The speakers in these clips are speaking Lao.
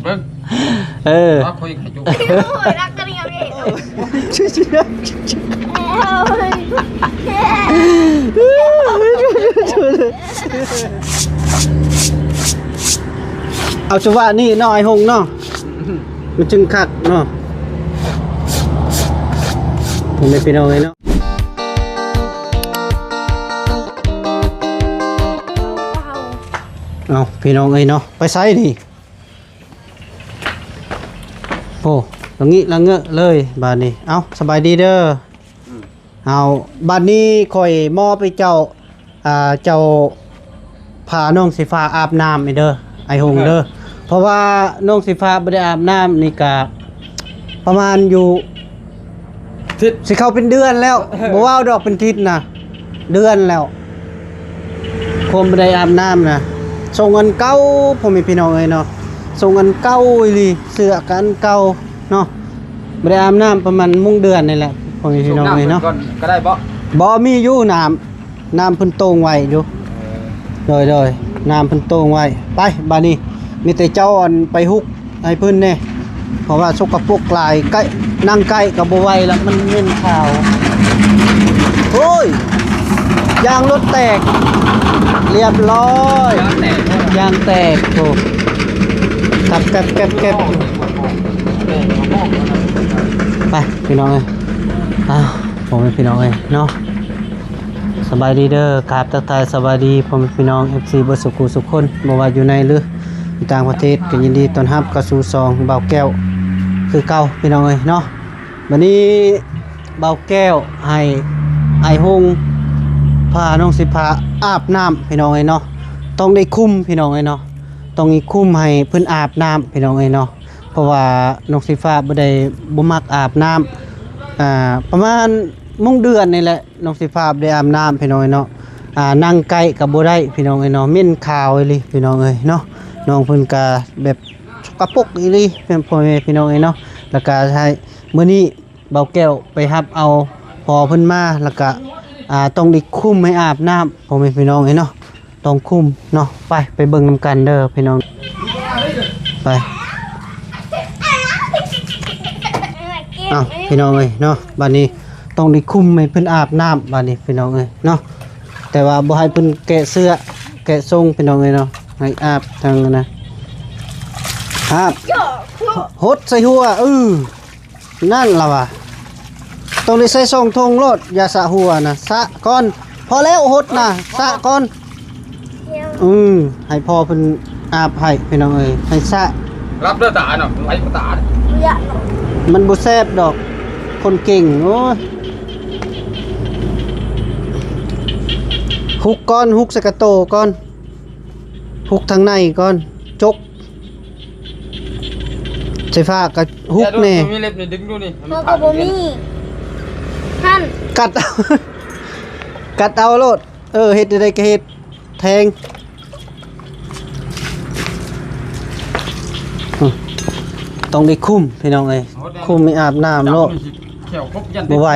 ເບິ່ງ ເອີ ວ່າຄຸຍໄຂ່ຈຸ ໂອ້ຍ ລັກກະເນຍເອງ ເອົາຈັງຫວະນີ້ເນາະ ອ້າຍຫົງເນາະ ມັນຈຶ່ງຄັກເນາະ ພໍ່ແມ່ພີ່ນ້ອງເອີຍເນາະ. ເອົາ ພີ່ນ້ອງເອີຍເນາະ ໄປໃສນີ້? ໂອ້ ລະງິກລະເງີຍເລີຍບາດນີ້. ເອົາ ສະບາຍດີເດີ. ອືມ ເອົາ ບາດນີ້ຂ້ອຍມອບໃຫ້ເຈົ້າ ອ່າ ເຈົ້າພານ້ອງສີຟ້າອາບນ້ຳເດີ ອ້າຍຫົງເດີ. ເອີ ເພາະວ່ານ້ອງສີຟ້າບໍ່ໄດ້ອາບນ້ຳນີ້ກະປະມານຢູ່ ທິດ ຊິເຂົ້າເປັນເດືອນແລ້ວ ເອີ ບໍ່ເວົ້າດອກເປັນທິດນະ ເດືອນແລ້ວ ຄວາມບໍ່ໄດ້ອາບນ້ຳນະ. ຊົງອັນເກົ່າ ພໍ່ແມ່ພີ່ນ້ອງເອີຍເນາະ ຊົງອັນເກົ່າອີ່ຫຼີ ເສື້ອກະອັນເກົ່າເນາະ ບໍ່ໄດ້ອາບນ້ຳປະມານມົງເດືອນນີ້ແຫຼະ ພໍ່ແມ່ພີ່ນ້ອງເອີຍເນາະ. ຊົງນ້ຳເພິ່ນກ່ອນກະໄດ້ບໍ່? ບໍ່ ມີຢູ່ນ້ຳ ນ້ຳເພິ່ນໂຕ່ງໄວ້ຢູ່. ເອີ ໂດຍໆ ນ້ຳເພິ່ນໂຕ່ງໄວ້. ໄປ ບາດນີ້ມີແຕ່ເຈົ້າອັນໄປຮຸກໃຫ້ເພິ່ນແດ່ ເພາະວ່າສົກກະປົກຫຼາຍ ໃກ້ ນັ່ງໃກ້ກໍບໍ່ໄຫວລະ ມັນເໝັນຂາວ. ໂອ້ຍ ຢາງລົດແຕກ ລຽບຮ້ອຍ ຢາງແຕກ ໂອ້ ກັບແກັບໆໆ ໄປ ພີ່ນ້ອງເອີຍ ອ້າວ ພໍ່ແມ່ພີ່ນ້ອງເອີຍເນາະ. ສະບາຍດີເດີ ກາບທັກທາຍສະບາຍດີພໍ່ແມ່ພີ່ນ້ອງ ເອັຟຊີ ເບິດສູ່ຜູ້ສູ່ຄົນ ບໍ່ວ່າຢູ່ໃນ ຫຼື ຢູ່ຕ່າງປະເທດ ກໍຍິນດີຕ້ອນຮັບເຂົ້າສູ່ຊ່ອງບ່າວແກ້ວຄືເກົ່າ ພີ່ນ້ອງເອີຍເນາະ. ບັດນີ້ບ່າວແກ້ວໃຫ້ອ້າຍຫົງພານ້ອງສີຟ້າອາບນ້ຳ ພີ່ນ້ອງເອີຍເນາະ. ຕ້ອງໄດ້ຄຸມ ພີ່ນ້ອງເອີຍເນາະ ຕ້ອງໄດ້ຄຸມໃຫ້ເພິ່ນອາບນ້ຳ ພີ່ນ້ອງເອີຍເນາະ. ເພາະວ່ານ້ອງສີຟ້າບໍ່ໄດ້ ບໍ່ມັກອາບນ້ຳ ອ່າ ປະມານມົງເດືອນນີ້ແຫຼະ ນ້ອງສີຟ້າບໍ່ໄດ້ອາບນ້ຳ ພີ່ນ້ອງເອີຍເນາະ. ອ່າ ນັ່ງໃກ້ກໍບໍ່ໄດ້ ພີ່ນ້ອງເອີຍເນາະ ເໝັນຂາວອີ່ຫຼີ ພີ່ນ້ອງເອີຍເນາະ. ນ້ອງເພິ່ນກໍແບບສົກກະປົກອີ່ຫຼີ ພໍ່ແມ່ພີ່ນ້ອງເອີຍເນາະ. ແລ້ວກໍໃຫ້ມື້ນີ້ບ່າວແກ້ວໄປຮັບເອົາພໍ່ເພິ່ນມາ ແລ້ວກໍ ອ່າ ຕ້ອງໄດ້ຄຸມໃຫ້ອາບນ້ຳ ພໍ່ແມ່ພີ່ນ້ອງເອີຍເນາະ. ຕ້ອງຄຸມເນາະ. ໄປ ໄປເບິ່ງນຳກັນເດີພີ່ນ້ອງ ໄປ. ເອົ້າ ພີ່ນ້ອງເອີຍເນາະ ບາດນີ້ຕ້ອງໄດ້ຄຸມໃຫ້ເພິ່ນອາບນ້ຳ ບາດນີ້ພີ່ນ້ອງເອີຍເນາະ. ແຕ່ວ່າບໍ່ໃຫ້ເພິ່ນແກະເສື້ອແກະຊົງ ພີ່ນ້ອງເອີຍເນາະ ໃຫ້ອາບທາງນັ້ນນະ ອາບ ຫົດໃສ່ຫົວ ເອີ. ນັ້ນລະວ່າ ຕ້ອງໄດ້ໃສ່ສອງຖົງໂລດ ຢ່າສະຫົວນະ ສະກ່ອນ ພໍແລ້ວຫົດນະ ສະກ່ອນ. ອືມ ໃຫ້ພໍ່ເພິ່ນອາບໃຫ້ພີ່ນ້ອງເອີຍ ໃຫ້ສະ. ລັບເດີຕານະ ໄຫຼຕາ ມັນບໍ່ແຊບດອກ ຄົນເກັ່ງ ໂອ້ຍ. ຮຸກກ່ອນ ຮຸກໃສ່ກະໂຕກ່ອນ ຮຸກທາງໃນກ່ອນ ຈົກ ໃສ່ຝາກະຮຸກແດ່. ມີເລັບນີ້ດຶງດູນີ້ ເຮົາກໍບໍ່ມີ ຫັ້ນ ກັດເອົາ ກັດເອົາໂລດ. ເອີ ເຮັດໄດ້ກໍເຮັດ ແທງ ຕ້ອງໄດ້ຄຸມພີ່ນ້ອງເອີຍ ຄຸມໃຫ້ອາບນ້ຳໂລດ ບໍ່ໄຫວ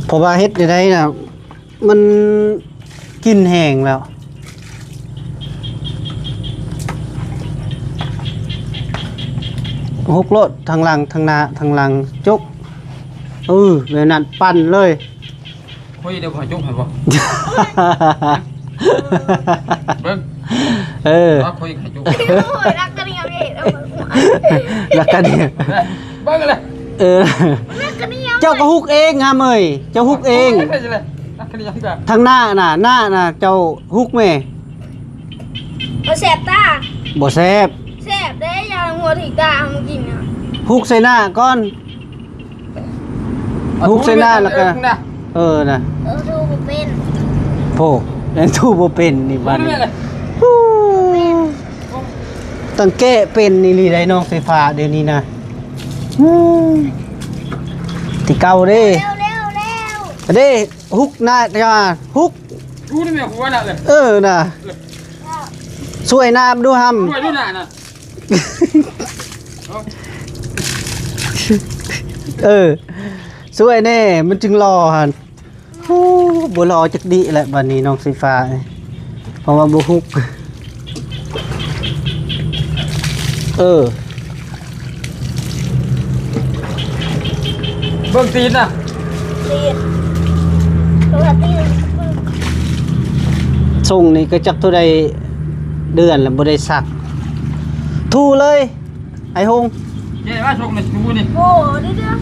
ເພາະວ່າເຮັດໄດ້ນະ ມັນກິ່ນແຮງແລ້ວ ຫົກໂລດ ທາງຫຼັງ ທາງໜ້າ ທາງຫຼັງ ຈົກ ເອີ ແບບນັ້ນ ປັ່ນເລີຍ. ຄຸຍໄດ້ບໍ່? ຈົກໃຫ້ບໍ່? ເບິ່ງ ເອີ ວ່າຄຸຍໃຫ້ຈຸ ໂອ້ຍ ລັກກະເນຍເອງ ລັກກະເນຍ ເບິ່ງເລີຍ ເອີ ລັກກະເນຍ ເຈົ້າກໍຮຸກເອງຫາເມຍ ເຈົ້າຮຸກເອງ ລັກກະເນຍ ທາງໜ້ານະ ໜ້ານະ ເຈົ້າຮຸກແມ່ ບໍ່ແສບຕາ ບໍ່ແສບ ແສບເດ້ ຢາຫົວຖືກຕາເຮົາມາກິນນະ ຮຸກໃສ່ໜ້າກ່ອນ. ຮຸກໃສ່ໜ້າແລ້ວກໍ ເອີ ນະ ເອີ ຖືບໍ່ເປັນ ໂພ ແມ່ນຖືບໍ່ເປັນນີ້ບາດນີ້ ຕັ້ງແກະເປັນອີ່ຫຼີໄດ໋ນ້ອງໄຟຟ້າດຽວນີ້ນະ ອືມ ແຕ່ເກົ່າເດ້ ເດ້ ຮຸກໜ້າ ຮຸກ ເອີ ນະ ຊ່ວຍນ້ຳດູຫຳ ຊ່ວຍດູໜ້ານະ. ເອີ ຊ່ວຍແດ່ ມັນຈຶ່ງຫຼໍ່ຫັ້ນ ໂອ້ ບໍ່ຫຼໍ່ຈັກດິແຫຼະ ບາດນີ້ນ້ອງສີຟ້າ ເພາະວ່າບໍ່ຮຸກ. ເອີ ເບິ່ງຕີນນະ ຕີນ ຕົວຕີນ. ຊົງນີ້ກໍຈັກເທົ່າໃດເດືອນແລ້ວບໍ່ໄດ້ຊັກ ຖູເລີຍ. ໄອ້ຫົງ ເຈ້ວ່າຊົກມັນຢູ່ນີ້ ໂອ້ ເດີໆ ເອົາ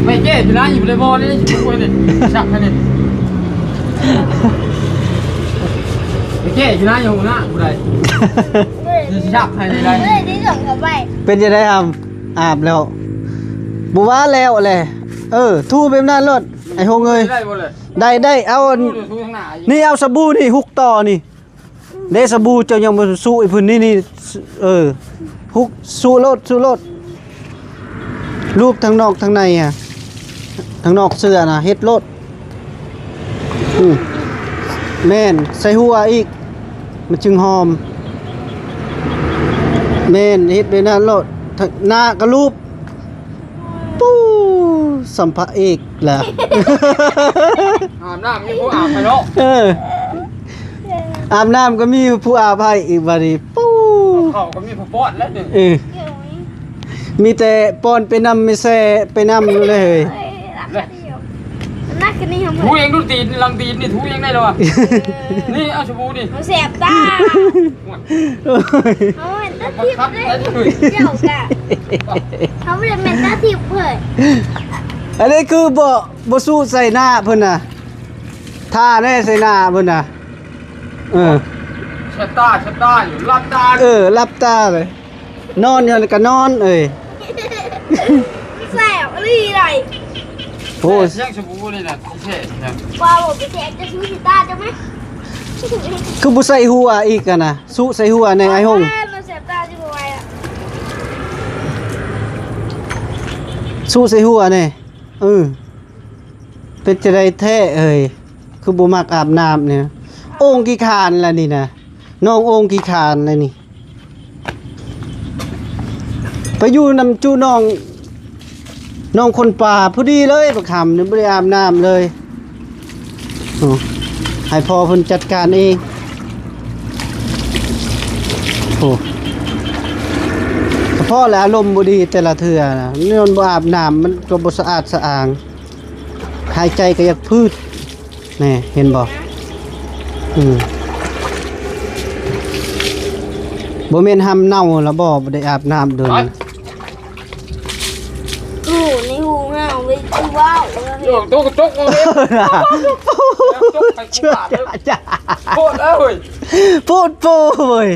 ໄປເຈ້ຢູ່ນະ ຢູ່ໃນບໍ່ນີ້ ໂອ້ຍນີ້ ຊັກໃຫ້ນີ້ ໄປເຈ້ຢູ່ນະ ຢູ່ນະ ຜູ້ໃດ ເອີ ຊິຊັກໃຫ້ນີ້ໄດ້ ເອີ ທີ່ສົ່ງເຂົ້າໄປ. ເປັນຈັ່ງໃດຫຳ ອາບແລ້ວ ບໍ່ວ່າແລ້ວແຫຼະ ເອີ ຖູແບບນັ້ນໂລດ ໄອ້ຫົງເອີຍ ໄດ້ບໍ່ລະ ໄດ້ ໄດ້ ເອົາ ຖູ ຖູທາງໜ້າ ນີ້ ເອົາສະບູນີ້ ຮຸກຕໍ່ນີ້. ເດ້ ສະບູເຈົ້າຍັງບໍ່ຊຸໃຫ້ເພິ່ນ ນີ້ ນີ້ ເອີ ຮຸກ ຊຸໂລດ ຊຸໂລດ ລູບທາງນອກທາງໃນຫັ້ນ ທາງນອກເສື້ອນະ ເຮັດໂລດ. ອື ແມ່ນ ໃສ່ຫົວອີກ ມັນຈຶ່ງຫອມ. ແມ່ນ ເຮັດແບບນັ້ນໂລດ ໜ້າກໍລູບ. ປູ້ ສ່ຳພະເອກລະ ອາບນ້ຳມີຜູ້ອາບໃຫ້ເນາະ ເອີ ອາບນ້ຳກໍມີຜູ້ອາບໃຫ້ອີກບາດນີ້ ປູ້ ເຂົ້າກໍມີຜູ້ປ້ອນແລ້ວນີ້ ເອີ ມີແຕ່ປ້ອນໄປນຳ ແມ່ແຊ່ໄປນຳເລີຍ. ເອີ ນັກກະນີ້ຫຳ ຖູເອງດູຕີນ ຫຼັງຕີນນີ້ຖູເອງໄດ້ແລ້ວວະ ເອີ ນີ້ເອົາສະບູນີ້ ມັນແສບຕາ. ໂອ້ຍ ເຮົາເຫັນຕາທິບເລີຍ ເຈົ້າກະ ເຮົາບໍ່ໄດ້ແມ່ນຕາທິບເພິ່ນ. ອັນນີ້ຄືບໍ່ ບໍ່ຊຸໃສ່ໜ້າເພິ່ນນະ ທາແດ່ໃສ່ໜ້າເພິ່ນນະ. ເອີ ສະຕາ ສະຕາ ຫຼັບຕາ ເອີ ຫຼັບຕາເລີຍ ນອນຢູ່ຫັ້ນກະນອນເອີຍ. ແຊບອີ່ຫຼີໃດ ໂອ້ຍ ແຊບ ສະບູນີ້ນະ ແຊບນະ ວ່າບໍ່ແຊບ ຈະຊູຊິຕາເຈົ້າໄໝ? ຄືບໍ່ໃສ່ຫົວອີກຫັ້ນນະ ຊຸໃສ່ຫົວແດ່ ອ້າຍຫົງ ແຊບຕາຊິບໍ່ໄຫວລະ ຊຸໃສ່ຫົວແດ່. ເອີ ເປັນຈັ່ງໃດແທ້ເອີຍ ຄືບໍ່ມັກອາບນ້ຳນີ້? ໂອ່ງຂີ້ຄານລະນີ້ນະ ນ້ອງໂອ່ງຂີ້ຄານລະນີ້. ໄປຢູ່ນຳຈຸນ້ອງ ນ້ອງຄົນປ່າພໍດີເລີຍ ບັກຫຳນີ້ບໍ່ໄດ້ອາບນ້ຳເລີຍ. ໂອ້ ໃຫ້ພໍ່ເພິ່ນຈັດການເອງ. ໂອ້ ສະເພາະແຫຼະ ອາລົມບໍ່ດີແຕ່ລະເທື່ອນະ ມັນບໍ່ອາບນ້ຳ ມັນກໍບໍ່ສະອາດສະອາງ ຫາຍໃຈກໍຢາກພືດ. ແນ່ ເຫັນບໍ່? ອືມ ບໍ່ແມ່ນຫຳເນົ່າລະບໍ່? ບໍ່ໄດ້ອາບນ້ຳດົນ. ໂອ້ ໃນຫູເຮົາໄປຄືເວົ້າ ໂອ້ ຕົກ ຕົກ ຕົກ ຕົກ ໂພດເອີຍ ໂພດໂພເວີຍ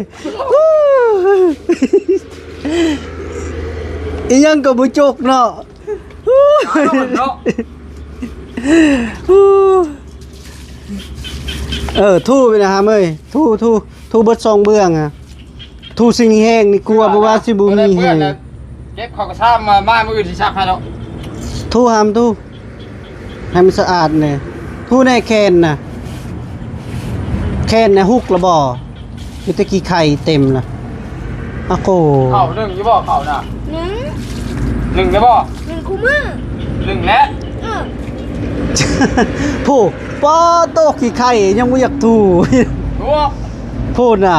ອີ່ຫຍັງກໍບໍ່ຈົກເນາະ. ເນາະ ເອີ ຖູໄປນະຫຳເອີຍ ຖູ ຖູ ຖູເບິດສອງເບື້ອງອະ ຖູສິ່ງແຫ້ງນີ້ ກົວບໍ່ວ່າຊິບໍ່ມີແຫ້ງ. ເກັບເຂົ້າກະຊາມມາ ມາມື້ອື່ນຊິຊັກໃຫ້ດອກ. ຖູຫຳ ຖູ ໃຫ້ມັນສະອາດແດ່. ຖູແນ່ແຂນນະ ແຂນນະ ຮຸກລະບໍ່? ມີແຕ່ຂີ້ໄຂ່ເຕັມລະ. ອາໂກ ເຂົ້າໜຶ່ງຢູ່ບໍ່ເຂົ້ານະ? ໜຶ່ງ ໜຶ່ງໄດ້ບໍ່? ໜຶ່ງຄູ່ມື້ ໜຶ່ງແຫຼະ. ເອີ ຜູ້ ປາໂຕ ຂີ້ໄຂ່ຍັງບໍ່ຢາກຖູ ໂອ້ ພຸ້ນນະ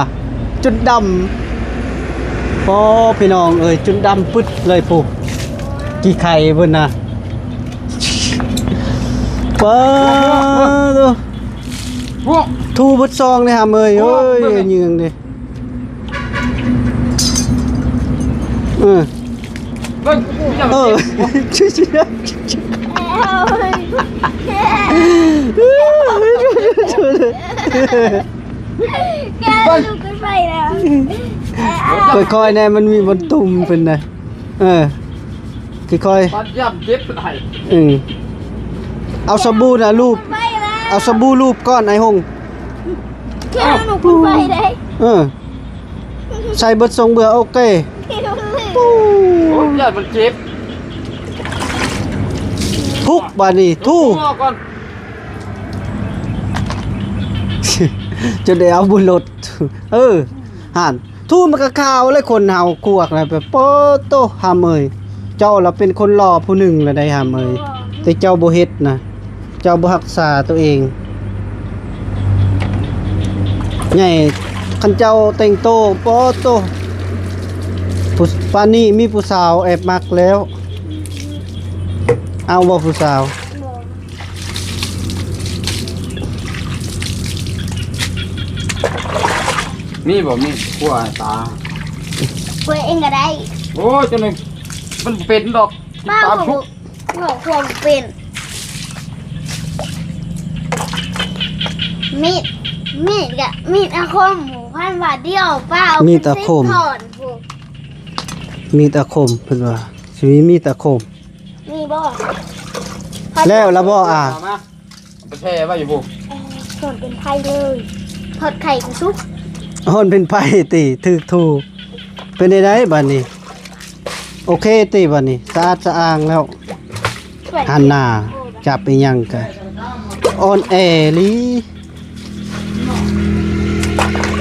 ຈົນດຳ. ໂອ້ ພີ່ນ້ອງເອີຍ ຈົນດຳປຶດເລີຍຜູ້ ຂີ້ໄຂ່ເພິ່ນນະ. ປາໂຕ ຖູເບິດຊອງເດ້ຫຳເອີຍ. ໂອ້ຍ ເອີຍ ຍິງເດ້. ເອີ ເບິ່ງ ເອີ ແກະລູກໄຟແລ້ວ ຄ່ອຍໆແດ່ ມັນມີບ່ອນຕຸ່ມເພິ່ນນະ. ເອີ ຄ່ອຍໆ ປັດຢ້ຳເຈັບໃຫ້. ອືມ ເອົາສະບູນະລູບ ໄຟແລ້ວ ເອົາສະບູລູບກ່ອນ ໄອ້ຫົງ. ແກະລູກໄຟໄດ້. ເອີ ໃສ່ເບິດສອງເບືອ ໂອເຄ. ໂອ້ຍ ຢ້ານມັນເຈັບ. ທຸກບາດນີ້ ຖູ ຖູອອກກ່ອນ ຈົນໄດ້ເອົາບຸນລົດ. ເອີ ຫັ້ນ ຖູມັນກະຂາວເລີຍ ຄົນເຮົາຄວກນະ. ປາໂຕ ຫຳເອີຍ ເຈົ້າລະເປັນຄົນຫຼໍ່ຜູ້ໜຶ່ງລະໄດ໋ ຫຳເອີຍ ແຕ່ເຈົ້າບໍ່ເຮັດນະ ເຈົ້າບໍ່ຮັກສາໂຕເອງ. ໃຫຍ່ ຄັນເຈົ້າແຕ່ງໂຕ ປາດໂຕ ຜູ້ ປານນີ້ມີຜູ້ສາວແອບມັກແລ້ວ. ເອົາບໍ່ຜູ້ສາວ? ບໍ່. ມີບໍ່? ມີ ຂົ້ວຕາ ຂົ້ວເອງກໍໄດ້. ໂອ້ຍ ຈັ່ງໃດ ມັນເປັນດອກ ປາ ຕາມ ບໍ່ ຊຸກ ບໍ່ ຂົ້ວບໍ່ເປັນ. ມີດ ມີດກະ ມີດອາຄົມ ພັນບາດດຽວ ປ້າເອົາ ມີດອາຄົມ ເປັນສິບທ່ອນພຸ້ນ. ມີດອາຄົມ ເພິ່ນວ່າຊິມີມີດອາຄົມ. ມີບໍ່? ແລ້ວລະບໍ່? ອາ ເອົາມາ ເອົາໄປແຊ່ໄວ້ຢູ່ພຸ້ນ. ເອີ ຮ້ອນເປັນໄຟເລີຍ ທອດໄຂ່ກໍສຸກ. ຮ້ອນເປັນໄຟຕິ ຖືກຖືກ. ເປັນໃດໃດບາດນີ້? ໂອເຄຕິບາດນີ້? ສະອາດສະອ້າງແລ້ວ. ຫັນໜ້າ ຈັບອີ່ຫຍັງກະອ່ອນແອລີ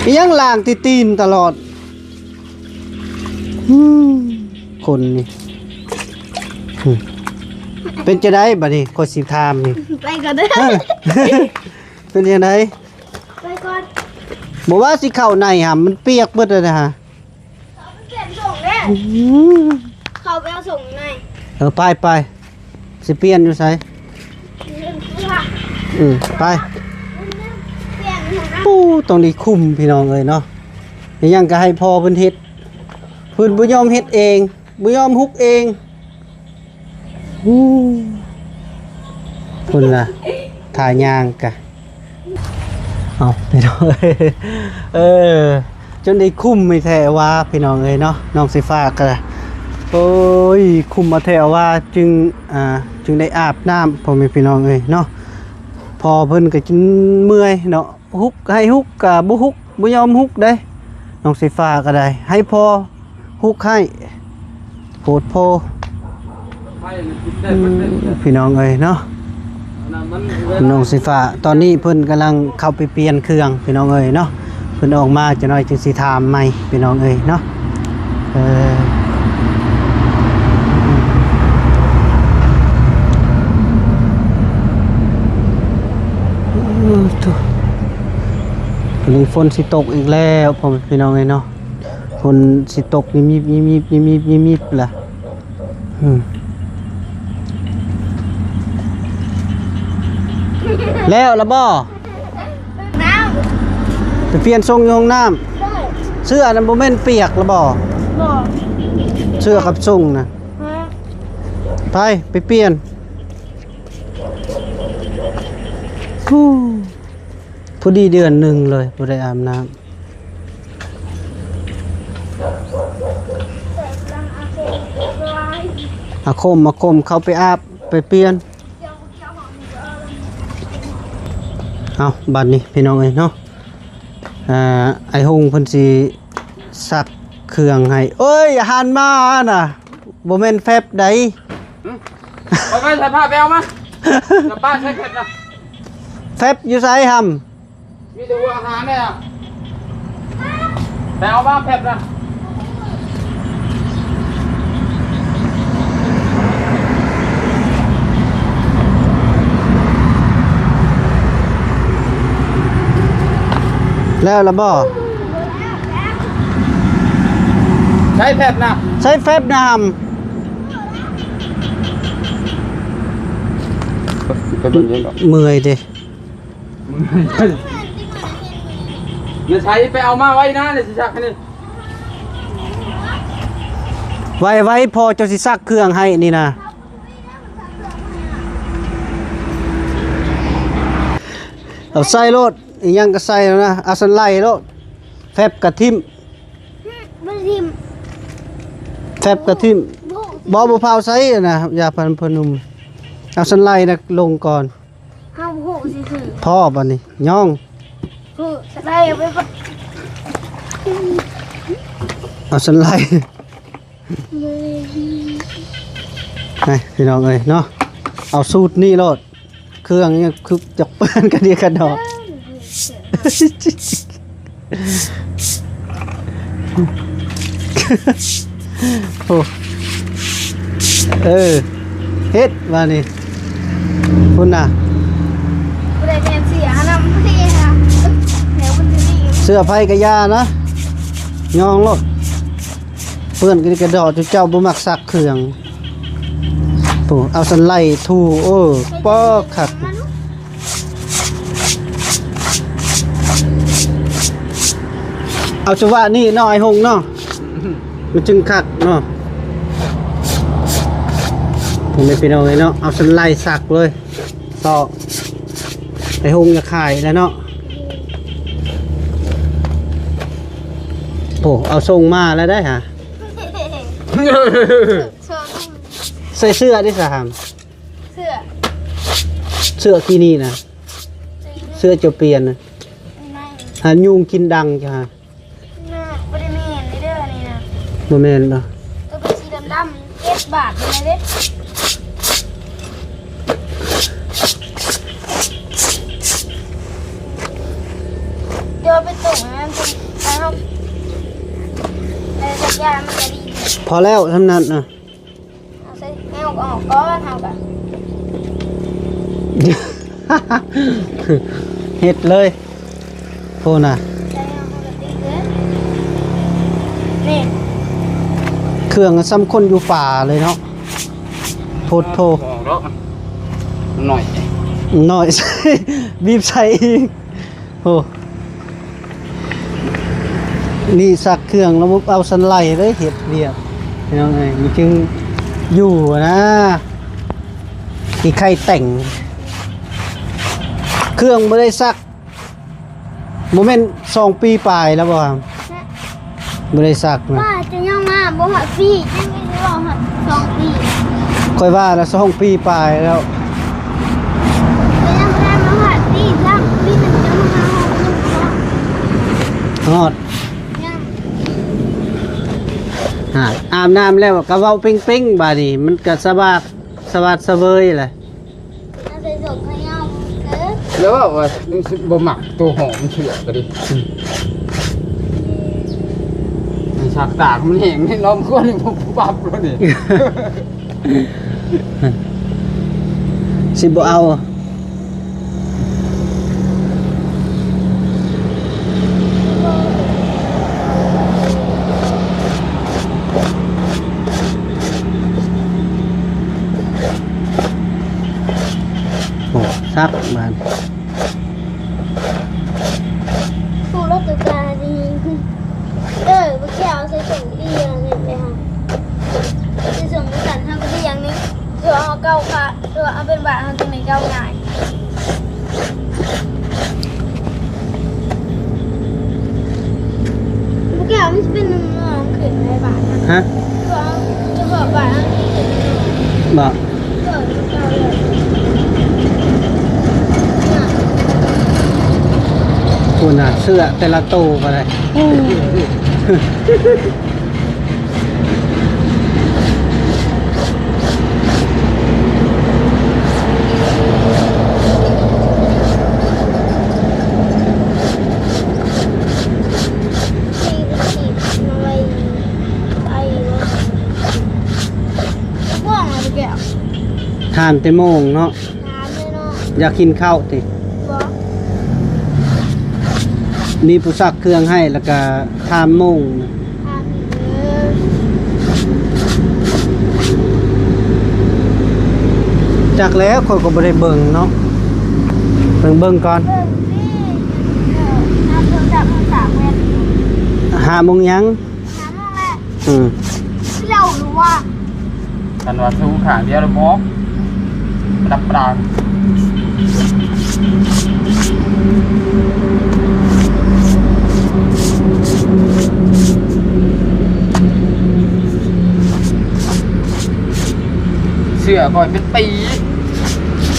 ອີ່ຫຍັງລ້າງແຕ່ຕີນຕະຫຼອດ. ອືມ ຄົນນີ້ ອືມ ເປັນຈັ່ງໃດບາດນີ້? ຂ້ອຍຊິຖາມນີ້ ໄປກ່ອນເດີ. ເອີ ເປັນຈັ່ງໃດ? ໄປກ່ອນ. ບໍ່ວ່າຊິເຂົ້າໃນຫາ ມັນປຽກເບິດແລ້ວນະຫາ. ອືມ ເຂົ້າໄປເອົາສົ່ງໃນ. ເອີ ໄປ ໄປ. ຊິປ່ຽນຢູ່ໃສ? ອືມ ໄປ. ໂອ້ ຕ້ອງໄດ້ຄຸມພີ່ນ້ອງເອີຍເນາະ. ອີ່ຫຍັງກໍໃຫ້ພໍ່ເພິ່ນເຮັດ ເພິ່ນບໍ່ຍອມເຮັດເອງ ບໍ່ຍອມຮຸກເອງ. ອືມ ພຸ້ນລະ ທ່າຍ່າງກະ ເອົາ ພີ່ນ້ອງເອີຍ ເອີ ຈົນໄດ້ຄຸມໃຫ້ແທ້ວ່າ ພີ່ນ້ອງເອີຍເນາະ. ນ້ອງສີຟ້າກະ ໂອ້ຍ ຄຸມເອົາແທ້ວ່າ ຈຶ່ງ ອ່າ ຈຶ່ງໄດ້ອາບນ້ຳ ພໍ່ແມ່ພີ່ນ້ອງເອີຍເນາະ. ພໍ່ເພິ່ນກະຈົນເມື່ອຍເນາະ ຮຸກ ໃຫ້ຮຸກກະບໍ່ຮຸກ ບໍ່ຍອມຮຸກເດ້. ນ້ອງສີຟ້າກໍໄດ້ໃຫ້ພໍ່ຮຸກໃຫ້ ໂພດໂພ. ອືມ ພີ່ນ້ອງເອີຍເນາະ ນ້ອງສີຟ້າ ຕອນນີ້ເພິ່ນກຳລັງເຂົ້າໄປປ່ຽນເຄື່ອງ ພີ່ນ້ອງເອີຍເນາະ. ເພິ່ນອອກມາຈັກໜ້ອຍຈຶ່ງຊິຖາມໃໝ່ ພີ່ນ້ອງເອີຍເນາະ. ເອີ ໂອ້ໂຫ ນີ້ຝົນຊິຕົກອີກແລ້ວ ພໍ່ແມ່ພີ່ນ້ອງເອີຍເນາະ. ຝົນຊິຕົກຍິບໆໆໆໆລະ. ອືມ ແລ້ວລະບໍ່? ນ້ຳ ໄປປ່ຽນຊົງຢູ່ຫ້ອງນ້ຳ. ໂດຍ ເສື້ອນັ້ນບໍ່ແມ່ນປຽກລະບໍ່? ບໍ່ ເສື້ອກັບຊົງນະ. ຮະ ໄປ ໄປປ່ຽນ. ໂອ້ ພໍດີເດືອນໜຶ່ງເລີຍບໍ່ໄດ້ອາບນ້ຳ. ອາຄົມ ອາຄົມ ເຂົ້າໄປອາບ ໄປປ່ຽນ. ເອົາ ບາດນີ້ພີ່ນ້ອງເອີຍເນາະ ອ່າ ອ້າຍຫົງເພິ່ນຊິຊັກເຄື່ອງໃຫ້. ເອີຍ ຫັນມານະ ບໍ່ແມ່ນແຟັບໃດ. ຫຶ ໄປ ໄປ ໃສ່ຜ້າໄປເອົາມາ. ຈະປ້າໃສ່ແຟັບນະ. ແຟັບຢູ່ໃສຫຳ? ມີແຕ່ຫົວອາຫານແດ່. ແຕ່ເອົາມາແຟັບນະ. ແລ້ວລະບໍ່? ໃຊ້ແຟັບນະ. ໃຊ້ແຟັບນະຫຳ. ໄປເບິ່ງເອງດອກ. ເມື່ອຍເດ້. ຢູ່ໃສ? ໄປເອົາມາໄວ້ນະ ເດ ຊິຊັກໃຫ້ນີ້. ໄວໆ ພໍ່ເຈົ້າຊິຊັກເຄື່ອງໃຫ້ນີ້ນະ. ເອົາໃສ່ໂລດ ອີ່ຫຍັງກໍໃສ່ແລ້ວນະ. ເອົາສັນໄຫຼໂລດ ແຟັບກະຖິ້ມ. ບໍ່ໄດ້ຖິ້ມ. ແຟັບກະຖິ້ມ. ບໍ່ ບໍ່ເຜົາໃສ່ນະ ຢາພັນພະນຸມ. ເອົາສັນໄຫຼນະລົງກ່ອນ. ເຮົາຮູ້ຊື່ໆ. ພໍບາດນີ້ ຍ້ອງ. ເອີ ໄດ້ ເອົາໄປ ເອົາສັນໄຫຼ. ນີ້ພີ່ນ້ອງເອີຍເນາະ ເອົາສູດນີ້ໂລດ. ເຄື່ອງຍັງຄືຈະເປື້ອນກະດຽກກະດອກ. ໂອ້ ເອີ ເຮັດບາດນີ້ ພຸ້ນນະ. ຜູ້ໃດແມ່ນເສຍຫານຳເດ້ຫາ ແຖວເພິ່ນຊິມີ ເສື້ອໃຜກະຢ່ານະ ຍ່ອງໂລດ ເປື້ອນກະດິກະດໍ ເຈົ້າບໍ່ມັກຊັກເຄື່ອງ. ໂອ້ ເອົາສັນໄຫຼຖູ ໂອ້ ປາກຄັກ. ເອົາສະວະນີ້ເນາະ ອ້າຍຫົງເນາະ ມັນຈຶ່ງຄັກເນາະ ພໍ່ແມ່ພີ່ນ້ອງເອີຍເນາະ. ເອົາສັນໄຫຼສັກເລີຍ ຊອກ ໄອ້ຫົງຢາກຂາຍແລ້ວເນາະ. ໂອ້ ເອົາສົ່ງມາແລ້ວໄດ໋ຫາ ໃສ່ເສື້ອເດ້ສະຫາມ ເສື້ອ ເສື້ອກີນີ້ນະ ເສື້ອເຈົ້າປ່ຽນນະ ຫາຍຸງກິນດັງຈ້ະຫາ. ນະ ບໍ່ໄດ້ແມ່ນເດີອັນນີ້ນະ ບໍ່ແມ່ນບໍ່? ໂຕເປັນສີດຳໆ ເຈັດບາດນີ້ເດ້ ດຽວໄປຕົ້ມໃຫ້ມັນເປັນ ໃຫ້ເຮົາໄດ້ສັກຢາມັນກະດີ. ພໍແລ້ວສ່ຳນັ້ນນະ. ເອົາໃສ່ແນວອອກກ່ອນ ເຮົາກະ ເຮັດເລີຍ ໂພນະ ໃສ່ແນວເຮົາກະຕິດເລີຍ ນີ້ ເຄື່ອງສ່ຳຄົນຢູ່ປ່າເລີຍເນາະ ໂພດໂພ ອອກດອກ ໜ້ອຍ ໜ້ອຍ ບີບໃສ່ອີກ. ໂອ້ ນີ້ຊັກເຄື່ອງລະບົບເອົາສັນໄຫຼເລີຍ ເຮັດວຽກພີ່ນ້ອງເອີຍ ມັນຈຶ່ງຢູ່ນະ ທີ່ໃຄແຕ່ງ ເຄື່ອງບໍ່ໄດ້ຊັກ ບໍ່ແມ່ນສອງປີປາຍແລ້ວບໍ່? ບໍ່ໄດ້ຊັກນະ ວ່າຈະຍັງມາບໍ່ຮອດປີ ຍັງມີຊິເວົ້າຮອດສອງປີ ຂ້ອຍວ່າລະສອງປີປາຍແລ້ວ ກໍຍັງບໍ່ທັນມາຮອດປີຊ້ຳ ປີໜຶ່ງຈະມາຮອດ ຮອດ ຍັງ ອາບນ້ຳແລ້ວກໍເວົ້າເປັງໆ ບາດນີ້ມັນກໍສະບາດ ສະບາດສະເຫວີຍແຫຼະ. ເອົາໃສ່ຖົງຂະຫຍ້າວເດີ ແລ້ວວ່າ ວ່າບໍ່ມັກໂຕຫອມເສື້ອກໍດີ ອືມ ມັນສັກຕາກມັນແຫ້ງນີ້ ລອມຄວນນີ້ບໍ່ປັບແລ້ວນີ້ ຊິບໍ່ເອົາ. ໂອ້ ຊັກບາດ ໂອ້ ລາວຕົວກາດີ ເອີ ບໍ່ແກ້ວໃສ່ຖົງດີອັນນີ້ໄປຫາ ໃສ່ຖົງຊັ້ນເຮົາກໍດີຢ່າງໜຶ່ງ ຄືເຮົາເກົາຂາ ຄືເຮົາເປັນບາດເຮົາຈຶ່ງໄດ້ເກົາງ່າຍ. ແກ້ວມັນຊິເປັນໜອງໆຂຶ້ນໃນບາດນະ ຮະ ເພາະ ເພາະບາດມັນຊິເປັນໜອງໆ ບໍ່ ເພາະມັນເກົ່າແລ້ວ ພຸ້ນນະ ເສື້ອແຕ່ລະໂຕກໍໄດ້ ໂອ້ ຖາມແຕ່ໂມງເນາະ ຖາມແຕ່ເນາະ ຢາກກິນເຂົ້າຕິ? ບໍ່ ມີຜູ້ຊັກເຄື່ອງໃຫ້ ແລ້ວກະຖາມໂມງ ຖາມອີກເດີ ຈັກແລ້ວ ຂ້ອຍກໍບໍ່ໄດ້ເບິ່ງເນາະ ເບິ່ງ ເບິ່ງກ່ອນ ເບິ່ງຕິ ເອີ ເອົາໂທລະສັບມາສາກແວ່ນ ຫ້າໂມງຫຍັງ? ຫາໂມງແລ້ວ ອືມ ເຈົ້າຫຼືວ່າ ຄັນວ່າສູ້ຂ້າງດຽວລະບໍ່ອອກ ດັບປານ ເສື້ອຂ້ອຍເປັນປີ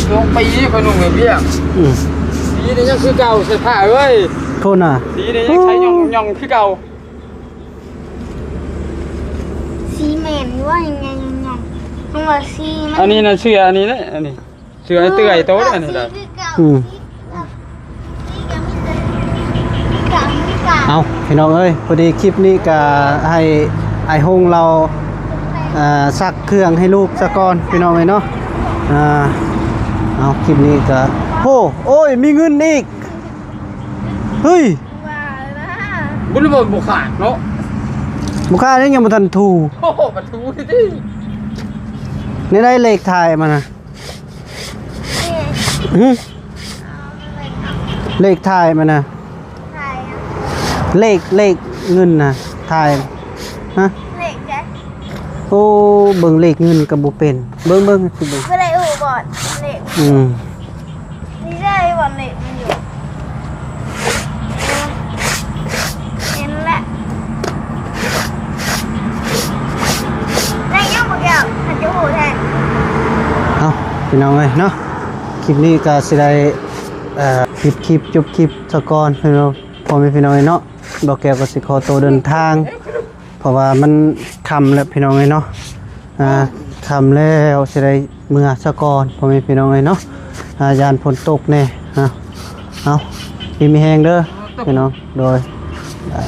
ສອງປີຂ້ອຍນຸ່ງໃນວຽງ ອືມ ສີນີ້ຍັງຄືເກົ່າ ເສື້ອຜ້າເອີຍ ໂທດນະ ສີນີ້ຍັງໃຊ້ຫຍ່ອງໆຄືເກົ່າ. ສີແມ່ນຢູ່ວ່າຫຍັງໆ ເພາະວ່າສີມັນ ອັນນີ້ນະເສື້ອ ອັນນີ້ນະ ອັນນີ້ເສື້ອໄອ້ເຕື້ອຍໂຕນີ້ ອັນນີ້ນະ ສີຄືເກົ່າ ອືມ ສີ ສີກໍມີແຕ່ ເອົ້າ ພີ່ນ້ອງເອີຍ ພໍດີຄລິບນີ້ກໍໃຫ້ອ້າຍຫົງລາວ ເອີ ຊັກເຄື່ອງໃຫ້ລູກສາກ່ອນ ພີ່ນ້ອງເອີຍເນາະ ເອົາ ຄລິບນີ້ກໍ ໂອ້ ໂອ້ຍ ມີເງິນອີກ ເຮີ້ຍ ວ່າແລ້ວນະ ພຸ້ນບໍ່ ບໍ່ຂາດເນາະ ບໍ່ຂາດ ຍັງບໍ່ທັນຖູ ໂອ້ໂຫ ມາຖູຕິ ນີ້ໄດ້ເລກທ້າຍມັນນະ ຫື ເລກທ້າຍມັນນະ ເລກ ເລກເງິນນະ ທ້າຍ ຮະ ເລກໃດ ໂອ້ ເບິ່ງເລກເງິນກໍບໍ່ເປັນ ເບິ່ງ ເບິ່ງ ຊິເບິ່ງ ບໍ່ໄດ້ຮູ້ບ່ອນເລກ ອືມ ນີ້ເດ້ບ່ອນເລກມັນຢູ່ ເຫັນແລ້ວ ໄດ້ຍັງບໍ່ແກ້ວ ມັນຈະຮູ້ແທ້ ເອົ້າ ພີ່ນ້ອງເອີຍເນາະ ຄລິບນີ້ກໍຊິໄດ້ ເອີ ປິດຄລິບ ຈົບຄລິບສາກ່ອນ ພີ່ນ້ອງ ພໍ່ແມ່ພີ່ນ້ອງເອີຍເນາະ ບ່າວແກ້ວກໍຊິຂໍໂຕເດີນທາງ ເພາະວ່າມັນຄ່ຳແລ້ວພີ່ນ້ອງເອີຍເນາະ ອ່າ ຄ່ຳແລ້ວ ຊິໄດ້ເມືອສາກ່ອນ ພໍ່ແມ່ພີ່ນ້ອງເອີຍເນາະ ອ່າ ຢ້ານຝົນຕົກແດ່ ອ່າ ເອົາ ດີມີແຮງເດີພີ່ນ້ອງ ໂດຍ ອ່າ